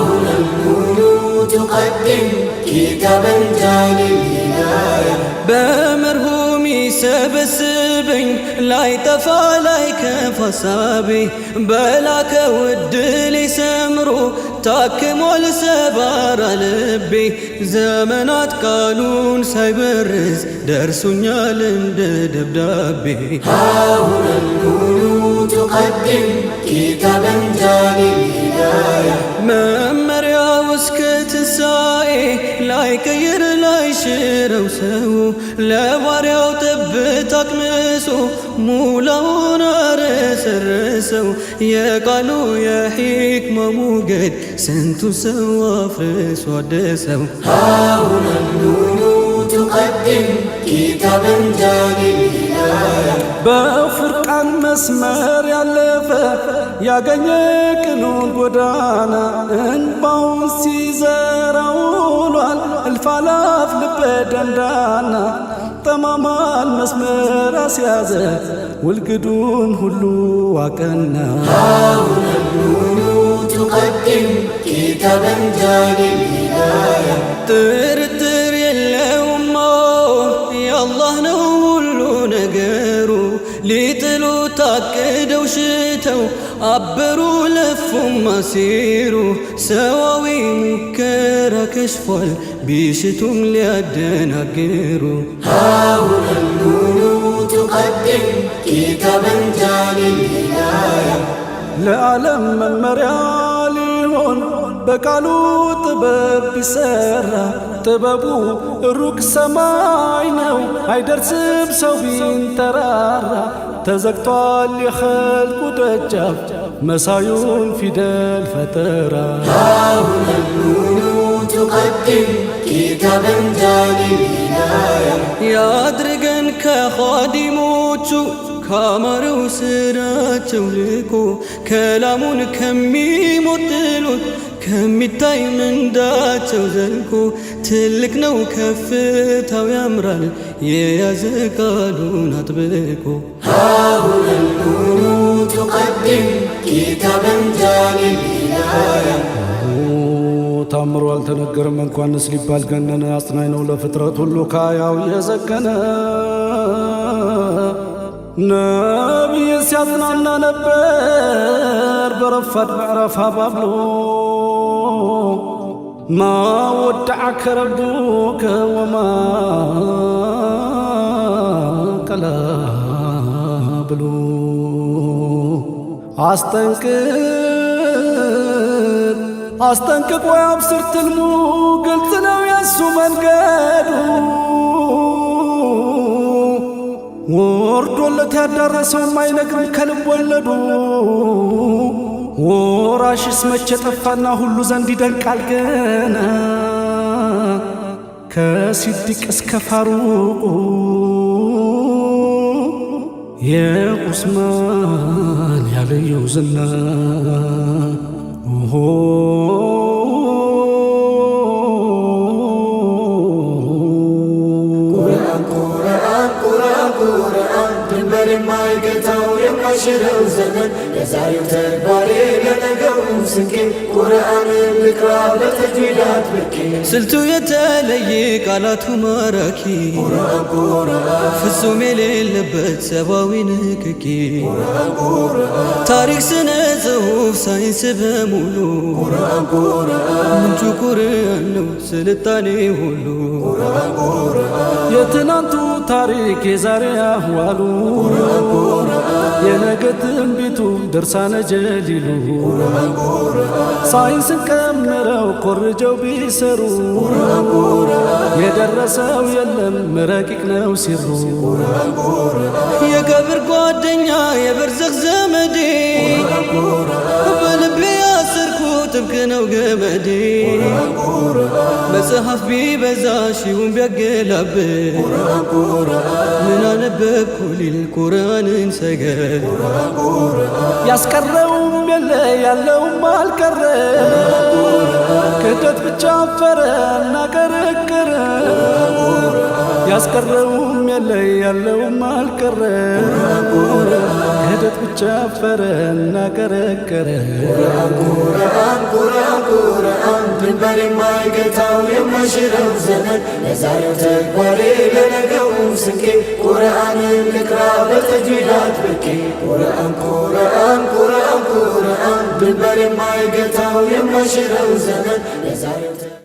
هاهنا النون تقدم كتابا جعل الهداية. በመርሁም ይሰበስበኝ ላይጠፋ ላይከፋ ሀሳቤ፣ በላከው ዕድል ሰምሮ ታክሟል ሰባራ ልቤ። ዘመናት ቃሉን ሳይበርዝ ደርሶኛል እንደ ደብዳቤ። هاهنا النون تقدم كتابا جعل الهداية. መመሪያው እስከ ትንሣኤ ላይቀይር ላይሽረው ሰው፣ ለባሪያው ጠብታ አቅምሶ ሙላውን አረሰረሰው። የቃሉ የሒክማ ሞገድ ስንቱ ሰው አፍርሶ አደሰው። هاهنا النون تقدم كتابا جعل الهداية. በፉርቃን መስመር ያለፈ ያገኘ ቅኑን ጎዳና፣ እንባውን ሲዘራ ውሏል እልፍ አላፍ ልበ ደንዳና። ጠማማን መስመር አስያዘ፣ ውልግዱን ሁሉ አቀና። هاهنا النون تقدم كتابا جعل الهداية. ጥርጥር የለውም የአላህ ነው ሁሉ ነገሩ። ሊጥሉ ታቅደው ሽተው አበሩ ለፉም አሴሩ። ሰዋዊ ሙከራ ከሽፏል ቢሽቱም ሊያደናግሩ። هاهنا النون تقدم كتابا جعل الهداية. ለዓለም መመሪያ ሊሆን በቃሉ ጥበብ ቢሰራ፣ ጥበቡ ሩቅ ሰማይ ነው አይደርስም ሰው ቢንጠራራ። ተዘግቷል የኸልቁ ደጃፍ መሳዩን ፊደል ፈጠራ። هاهنا النون تقدم كتابا جعل الهداية. ያድርገን ከኻዲሞቹ ካማረው ስራቸው ልቆ፣ ከላሙን ከሚሞጥሉት ከሚታይ ምንዳቸው ዘልቆ። ትልቅ ነው ከፍታው ያምራል የያዘ ቃሉን አጥብቆ። هاهنا النون تقدم كتابا جعل الهداية. ታምሮ አልተነገርም እንኳንስ ሊባል ገነነ፣ አጽናኝ ነው ለፍጥረት ሁሉ ካያው የዘገነ። ነቢይ ሲያጽናና ነበር በረፋድ ምዕራፍ አባብሎ፣ ما ودعك ربك وما قلى ብሎ። አስጠንቅቅ አስጠንቅቆ ያብስር ትልሙ ግልጽ ነው የሱ መንገዱ፣ ወርዶለት ያዳረሰው አይነግርም ከልብ ወለዱ። ወራሽስ መቼ ጠፋና ሁሉ ዘንድ ይደንቃል ገና፣ ከሲዲቅ እስከ ፋሩቁ የዑስማን ያልዩ ዝና። ቁርአን ቁርአን ቁርአን ቁርአን፣ ድንበር የማይገታው የማይሽረው ዘመን፣ ለዛሬው ተግባሬ ለነገው ስንቄ፣ ቁርአንን ልቅራ በተጅዊድ አጥብቄ። ስልቱ የተለየ ቃላቱ ማራኪ፣ ቁርአን ቁርአን ፍጹም የሌለበት ሰብአዊ ንክኪ፣ ቁርአን ቁርአን ታሪክ፣ ስነ ጽሑፍ፣ ሳይንስ በሙሉ ቁርአን ቁርአን ምንጩ ቁርአን ነው ስልጣኔ ሁሉ። ቁርአን ቁርአን የትናንቱ ታሪክ የዛሬ አህዋሉ፣ የነገ ትንቢቱ ድርሳነ ጀሊሉ፣ ሳይንስን ቀምረው ኮርጀው ቢሰሩ የደረሰው የለም ረቂቅ ነው ሲሩ። የቀብር ጓደኛ የበርዘኽ ዘመዴ፣ በልቤ ያሰርኩ ጥብቅ ነው ገመዴ። መጽሐፍ ቢበዛ ሺውን ቢያገላብጥ፣ ምን አነበብኩ ሊል ቁርአንን ሰገድ። ያስቀረውም የለ ያለውም አልቀረ፣ ክህደት ብቻ አፈረ እና ቀረቀረ። ያስቀረውም የለ ያለውም አልቀረ፣ ክህደት ብቻ አፈረ እና ቀረቀረ። ቁርአን ቁርአን ቁርአን። ድንበር የማይገታው የማይሽረው ዘመን፣ ለዛሬው ተግባሬ ለነገው ስንቄ፣ ቁርአንን ልቅራ በተጅዊድ አጥብቄ። ቁርአን፣ ቁርአን፣ ቁርአን፣ ቁርአን፣ ድንበር የማይገታው የማይሽረው ዘመን፣ ለዛሬው